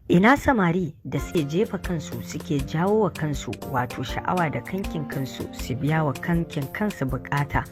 Ina samari da suke jefa kansu, suke jawo wa kansu wato sha'awa da kankin kansu, su biya wa kankin kansu bukata,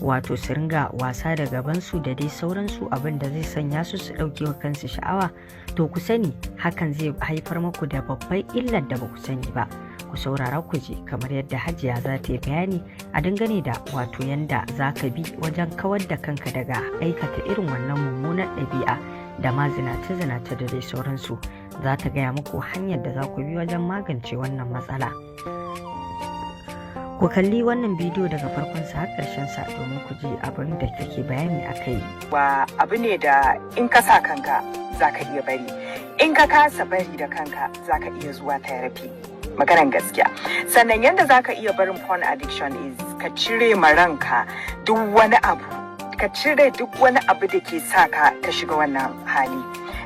wato su ringa wasa da gabansu da dai sauransu, abin da zai sanya su su ɗauke wa kansu sha'awa? To, ku sani hakan zai haifar muku da babbar illar da ba ku sani ba. Ku saurara ku ji kamar yadda Hajiya za ta yi bayani a dangane da wato yanda za ka bi wajen kawar da kanka daga aikata irin wannan mummunar ɗabi'a da ma zinace-zinace da dai sauransu. Za ta gaya muku hanyar da za ku bi wajen magance wannan matsala. Ku kalli wannan bidiyo daga farkon sa har ƙarshen sa domin ku ji abin da take bayani a kai. Wa abu ne da in ka sa kanka za ka iya bari, in ka kasa bari da kanka, za ka iya zuwa therapy. Maganan gaskiya, sannan yadda za ka iya barin porn addiction is ka cire ma ranka duk wani abu, ka cire duk wani abu da ke sa ka ka shiga wannan hali.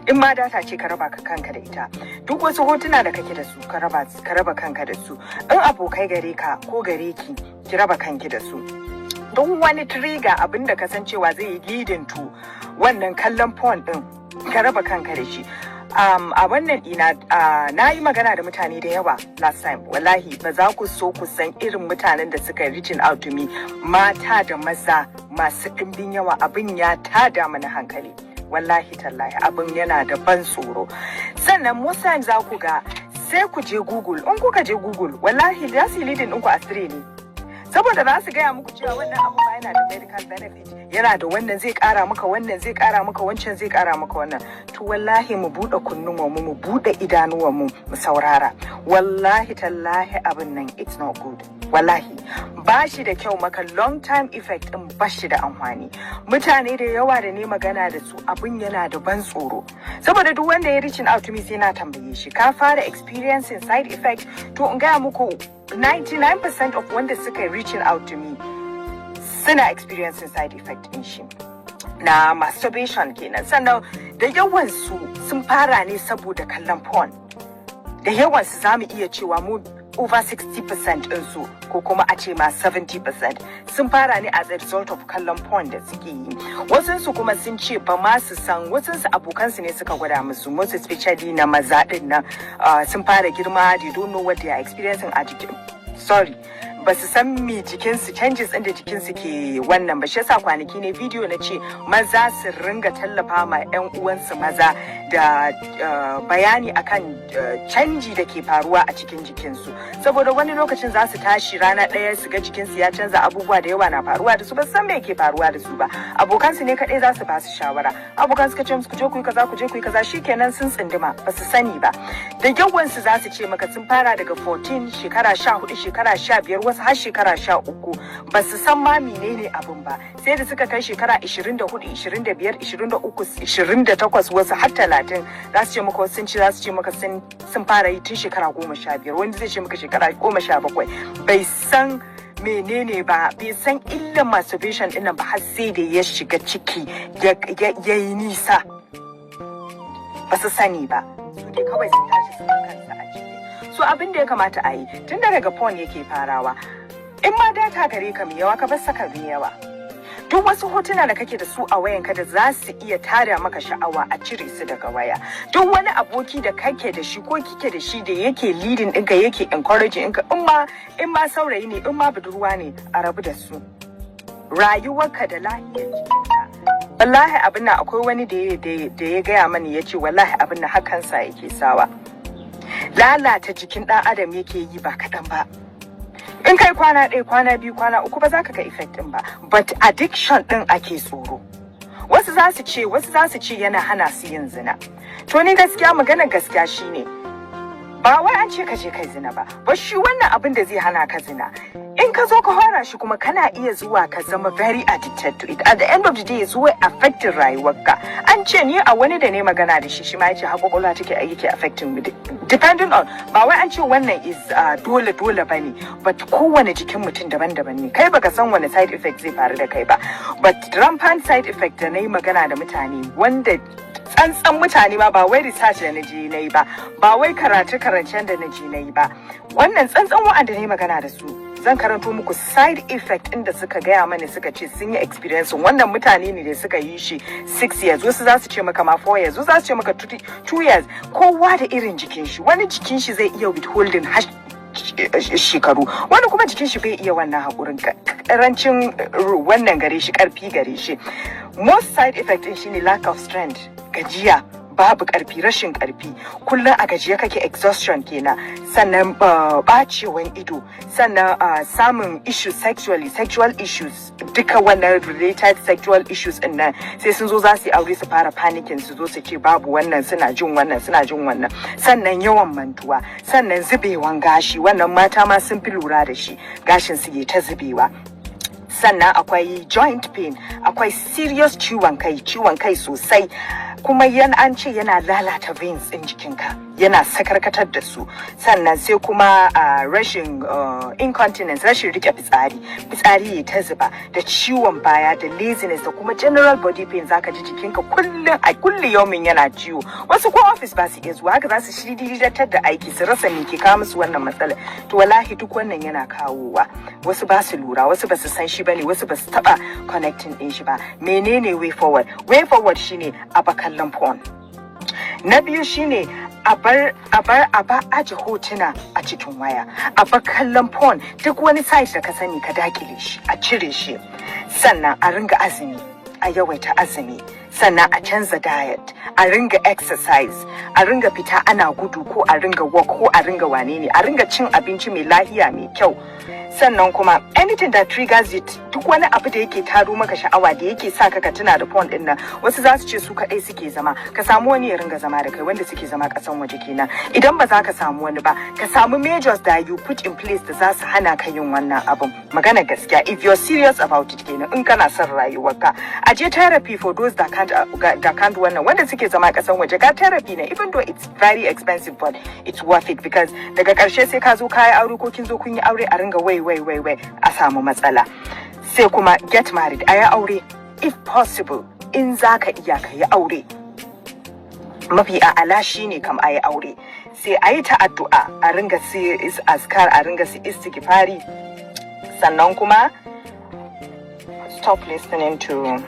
In ma data ce, ka raba ka kanka da ita. Duk wasu hotuna da kake da su, ka raba kanka da su. In abokai gare ka ko gare ki, ki raba kanki da su. Duk wani trigger, abin da ka san cewa zai yi leading to wannan kallon porn din, ka raba kanka da shi. A wannan ina na yi magana da mutane da yawa last time. Wallahi ba za ku so ku san irin mutanen da suka reaching out to me, mata da maza masu ɗimbin yawa. Abin ya tada mana hankali. Wallahi tallahi abin yana da ban tsoro. Sannan most times za ku ga sai ku je Google. In kuka je Google, wallahi za su yi leading ɗinku astray ne, saboda za su gaya muku cewa wannan abu ma yana da medical benefit, yana da wannan, zai kara maka wannan, zai kara maka wancan, zai kara maka wannan. To, wallahi mu bude kunnuwanmu, mu bude idanuwanmu, mu saurara. Wallahi tallahi abin nan, it's not good. Wallahi ba shi da kyau maka. Long time effect din ba shi da amfani. Mutane da yawa da ne magana da su, abin yana da ban tsoro, saboda duk wanda ya reaching out to me, sai na tambaye shi, "Ka fara experiencing side effect?" To, in gaya muku, 99% of wanda suka reaching out to me suna experiencing side effect din shi na masturbation kenan. Sannan da yawan su sun fara ne saboda kallon porn. Da yawan su, zamu iya cewa mu over 60% ɗinsu, ko kuma a ce ma 70%, sun fara ne as a result of kallon porn da suke yi. Wasunsu kuma sun ce ba ma su san, wasunsu abokansu ne suka gwada musu, most especially na maza ɗin nan. Sun fara girma, they don't know what they are experiencing a jikin, sorry, ba su san me jikinsu, changes ɗin da jikinsu ke wannan ba. Shi yasa kwanaki ne video na ce maza su ringa tallafa ma 'yan uwansu maza da bayani akan canji da ke faruwa a cikin jikinsu, saboda wani lokacin za su tashi rana ɗaya su ga jikinsu ya canza, abubuwa da yawa na faruwa da su, ba su san me ke faruwa da su ba. Abokansu ne kaɗai za su ba su shawara. Abokan suka ce musu, "Ku je ku yi kaza, ku je ku yi kaza," shikenan sun tsinduma, ba su sani ba. Da yawansu za su ce maka sun fara daga 14, shekara 14, shekara 15, wasu har shekara 13. Ba su san ma menene abin ba sai da suka kai shekara 24, 25, 23, 28, wasu har 30. Za su ce maka wasu sun ci, za su ce maka sun fara yi tun shekara 15. Wani zai ce maka shekara 17. Bai san menene ba, bai san illan masturbation ɗin nan ba har sai da ya shiga ciki ya yi nisa. Ba su sani ba, su dai kawai sun tashi sun ga kansu a ciki. So abin da ya kamata a yi, tun da daga porn yake farawa, in ma data gare ka mai yawa, ka bar saka mai yawa. Duk wasu hotuna da kake da su a wayanka da za su iya tada maka sha'awa, a cire su daga waya. Duk wani aboki da kake da shi ko kike da shi da yake leading ɗinka, yake encouraging ɗinka, in ma saurayi ne, in ma budurwa ne, a rabu da su. Rayuwarka da lahiyar jikinka, wallahi abin nan, akwai wani da ya gaya mani, ya ce wallahi abin nan hakansa yake sawa, lalata jikin ɗan adam yake yi ba kaɗan ba. In kai kwana ɗaya, kwana 2, kwana 3, ba za ka ga effect ɗin ba, but addiction ɗin ake tsoro. Wasu za su ce yana hana su yin zina. To, ni gaskiya, maganar gaskiya shine, ba wai an ce ka je kai zina ba. Ba shi wannan abin da zai hana ka zina, in ka zo ka fara shi kuma, kana iya zuwa ka zama very addicted to it. At the end of the day, zuwa affecting rayuwarka. An ce ni a wani da ne magana da shi, shi ma yace har kwakwalwa take yake affecting, depending on, ba wai an ce wannan is dole dole bane, but kowane jikin mutum daban-daban ne. Kai baka san wani side effect zai faru da kai ba. But rampant side effect da na yi magana da mutane, wanda tsantsan mutane ma, ba wai research da na je na yi ba, ba wai karatu karancen da na je na yi ba, wannan tsantsan wa'anda na yi magana da su Zan karanto muku side effect inda suka gaya mani, suka ce sun yi experience. Wannan mutane ne da suka yi shi 6 years, wasu za su ce maka ma 4 years, wasu za su ce maka 2 years. Kowa da irin jikin shi. Wani jikin shi zai iya withholding har shekaru, wani kuma jikin shi bai iya wannan haƙurin, karancin wannan gare shi, ƙarfi gare shi. Most side effect din shine lack of strength, gajiya, babu ƙarfi, rashin ƙarfi, kullum a gajiya kake, exhaustion kenan. Sannan bacewan ido, sannan samun issues sexually, sexual issues, duka wannan related sexual issues din nan. Sai sun zo za su yi aure su fara panicking, su zo su ce babu wannan, suna jin wannan, suna jin wannan. Sannan yawan mantuwa, sannan zubewan gashi, wannan mata ma sun fi lura da shi, gashin su ta zubewa. Sannan akwai joint pain, akwai serious ciwon kai, ciwon kai sosai. Kuma yan an ce yana lalata veins ɗin jikinka, yana sakarkatar da su. Sannan sai kuma rashin incontinence, rashin rike fitsari, fitsari ya ta zuba, da ciwon baya, da laziness, da kuma general body pain. Zaka ji jikinka kullum a kulli yaumin yana ciwo. Wasu ko office ba su iya zuwa, haka za su shiriritar da aiki, su rasa me ke kawo musu wannan matsala. To wallahi duk wannan yana kawowa. Wasu ba su lura, wasu ba su san shi bane, wasu ba su taba connecting din shi ba. Menene way forward? Way forward shine a bar kallon porn. Na biyu shine a bar a ba aje hotuna a cikin waya, a bar kallon porn. Duk wani site da ka sani, ka dakile shi, a cire shi. Sannan a ringa azumi, a yawaita azumi. Sannan a canza diet, a ringa exercise, a ringa fita ana gudu, ko a ringa walk, ko a ringa wane ne, a ringa cin abinci mai lahiya, mai kyau. Sannan kuma anything that triggers it, duk wani abu da yake taro maka sha'awa, da yake sa ka tuna da porn din nan. Wasu za su ce su kadai suke zama. Ka samu wani ya ringa zama da kai, wanda suke zama kasan waje kenan. Idan ba za ka samu wani ba, ka samu measures da you put in place da za su hana ka yin wannan abun. Magana gaskiya, if you're serious about it kenan, in kana son rayuwarka, a je therapy for those that can't wannan. Wanda suke zama kasan waje, ga therapy ne, even though it's very expensive, but it's worth it, because daga karshe sai ka zo ka yi aure, ko kin zo kun yi aure, a ringa wai wai wai wai, a samu matsala. Sai kuma get married, a yi aure if possible. In za ka iya, ka yi aure. Mafi a'ala shine kam a yi aure. Sai a yi ta addu'a, a ringa su azkar, a ringa su istighfari. Sannan kuma stop listening to,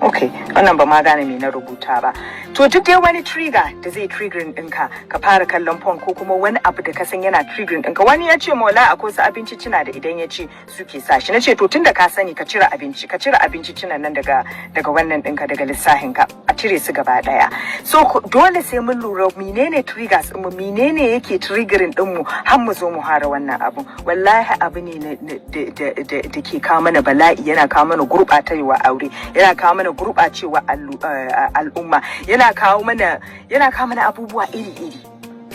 okay, wannan ba ma gane me na rubuta ba. To duk dai wani trigger da zai triggering ɗinka ka fara kallon porn, ko kuma wani abu da ka san yana triggering ɗinka. Wani ya ce mola akwai wasu abinci cina da idan ya ci suke sa shi. Na ce to tunda ka sani, ka cire abinci, ka cire abinci cinan nan daga wannan ɗinka, daga lissahin ka, a cire su gaba ɗaya. So dole sai mun lura menene triggers ɗinmu, menene yake triggering ɗinmu har mu zo mu fara wannan abu. Wallahi abu ne da ke kawo mana bala'i, yana kawo mana gurɓatarwa aure, yana kawo mana gurɓacewa al'umma, yana kawo mana abubuwa iri-iri.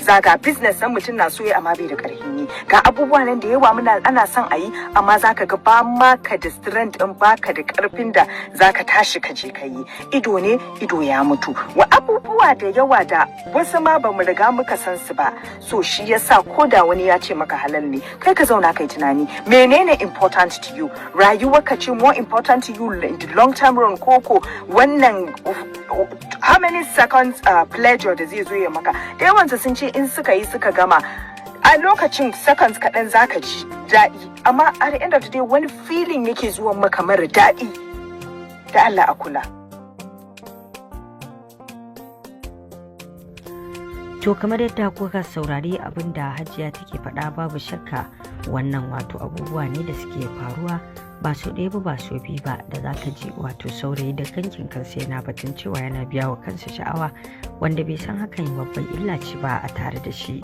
Zaga business nan mutum na so ya amma bai da karfin yi. Ga abubuwa nan da yawa muna ana son a yi, amma zaka ga ba ma ka da strength din, baka da karfin da zaka tashi ka je ka yi. Ido ne, ido ya mutu, wa abubuwa da yawa da wasu ma ba mu riga muka san su ba. So shi yasa ko da wani ya ce maka halal ne, kai ka zauna kai tunani, menene important to you? Rayuwar ka ce more important to you in the long term run, koko wannan how many seconds pleasure da zai zo ya maka? Da yawansu sun ce in suka yi suka gama, a lokacin seconds kaɗan zaka ji daɗi, amma at the end of the day wani feeling yake zuwa maka mara daɗi. Da Allah a kula. To kamar yadda kuka saurari abin da Hajiya take faɗa, babu shakka wannan wato abubuwa ne da suke faruwa ba so ɗaya ba, ba so biyu ba, da za ka ji wato saurayi da kankin kansa yana batun cewa yana biya wa kansa sha'awa, wanda bai san hakan babban illa ce ba a tare da shi.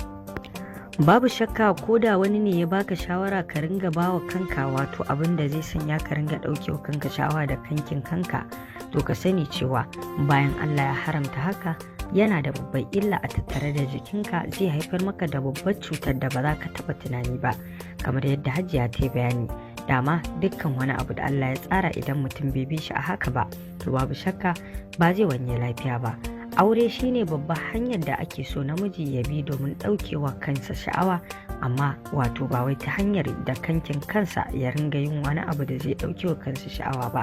Babu shakka ko da wani ne ya baka shawara ka ringa bawa kanka wato abin da zai sanya ka ringa ɗauke wa kanka sha'awa da kankin kanka, to ka sani cewa bayan Allah ya haramta haka, yana da babbar illa a tattare da jikinka. Zai haifar maka da babbar cutar da ba za ka taɓa tunani ba. Kamar yadda Hajiya ta yi bayani dama, dukkan wani abu da Allah ya tsara, idan mutum bai bi shi a haka ba, to babu shakka ba zai wanye lafiya ba. Aure shine babbar hanyar da ake so namiji ya bi domin ɗaukewa kansa sha'awa, amma wato ba wai ta hanyar da kankin kansa ya ringa yin wani abu da zai ɗaukewa kansa sha'awa ba.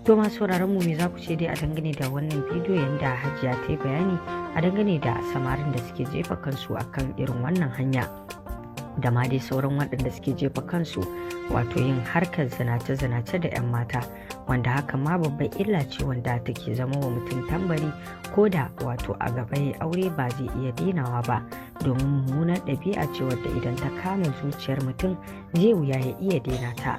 To masu sauraron mu, me za ku ce dai a dangane da wannan bidiyo, yanda Hajiya ta yi bayani a dangane da samarin da suke jefa kansu akan irin wannan hanya? Da ma dai sauran waɗanda suke jefa kansu wato yin harkar zinace-zinace da 'yan mata, wanda haka ma babbar illa ce wanda take zama wa mutum tambari, ko da wato a gaba ya aure ba zai iya denawa ba, domin mummunar ɗabi'a ce wadda idan ta kama zuciyar mutum zai wuya ya iya dena ta.